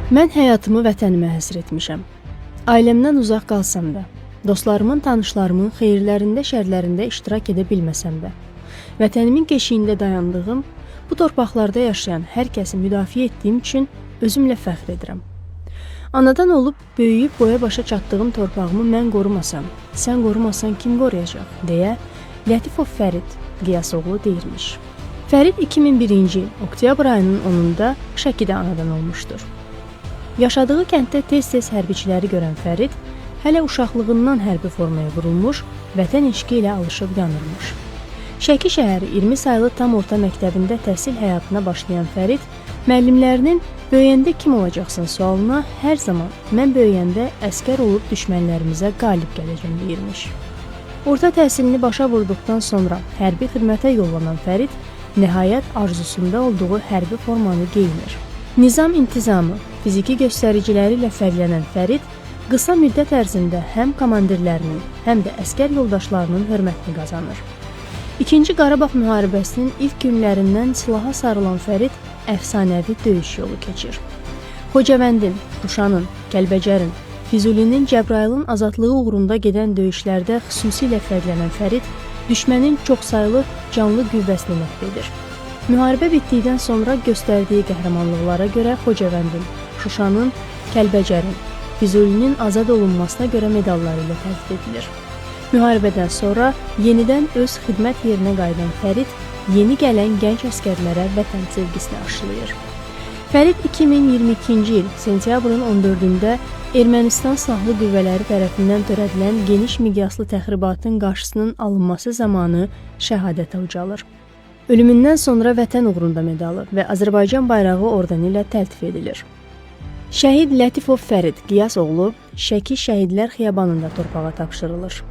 Mən həyatımı vətənimə həsr etmişəm. Ailəmdən uzaq qalsam da, dostlarımın, tanışlarımın xeyirlərində, şərlərində iştirak edə bilməsəm də, vətənimin keşiyində dayandığım, bu torpaqlarda yaşayan hər kəsi müdafiə etdiyim üçün özümlə fəxr edirəm. Anadan olub böyüyüb boya başa çatdığım torpağımı mən qorumasam, sən qorumasan kim qoruyacaq, deyə Lətifov Fərid Qiyasoğlu deyirmiş. Fərid 2001-ci il oktyabr ayının 10-da Şəkidə anadan olmuşdur. Yaşadığı kənddə tez-tez hərbiçiləri görən Fərid hələ uşaqlığından hərbi formaya vurulmuş, vətən eşqi ilə alışıb yanırmış. Şəki şəhəri 20 saylı tam orta məktəbində təhsil həyatına başlayan Fərid müəllimlərinin böyüyəndə kim olacaqsan sualına hər zaman mən böyüyəndə əsgər olub düşmənlərimizə qalib gələcəm deyirmiş. Orta təhsilini başa vurduqdan sonra hərbi xidmətə yollanan Fərid nəhayət arzusunda olduğu hərbi formanı geyinir. Nizam intizamı, fiziki göstəriciləri ilə fərqlənən Fərid qısa müddət ərzində həm komandirlərinin, həm də əsgər yoldaşlarının hörmətini qazanır. İkinci Qarabağ müharibəsinin ilk günlərindən silaha sarılan Fərid əfsanəvi döyüş yolu keçir. Xocavəndin, Şuşanın, Kəlbəcərin, Füzulinin, Cəbrayılın azadlığı uğrunda gedən döyüşlərdə xüsusilə fərqlənən Fərid düşmənin çoxsaylı canlı qüvvəsini məhv edir. Müharibə bitdikdən sonra göstərdiyi qəhrəmanlıqlara görə Xocavəndin, Şuşanın, Kəlbəcərin, Füzulinin azad olunmasına görə medalları ilə təltif edilir. Müharibədən sonra yenidən öz xidmət yerinə qayıdan Fərid yeni gələn gənc əsgərlərə vətən sevgisini aşılayır. Fərid 2022-ci il sentyabrın 14-də Ermənistan silahlı qüvvələri tərəfindən törədilən geniş miqyaslı təxribatın qarşısının alınması zamanı şəhadətə ucalır. Ölümündən sonra Vətən uğrunda medalı və Azərbaycan bayrağı ordeni ilə təltif edilir. Şəhid Lətifov Fərid Qiyasoğlu Şəki Şəhidlər Xiyabanında torpağa tapşırılır.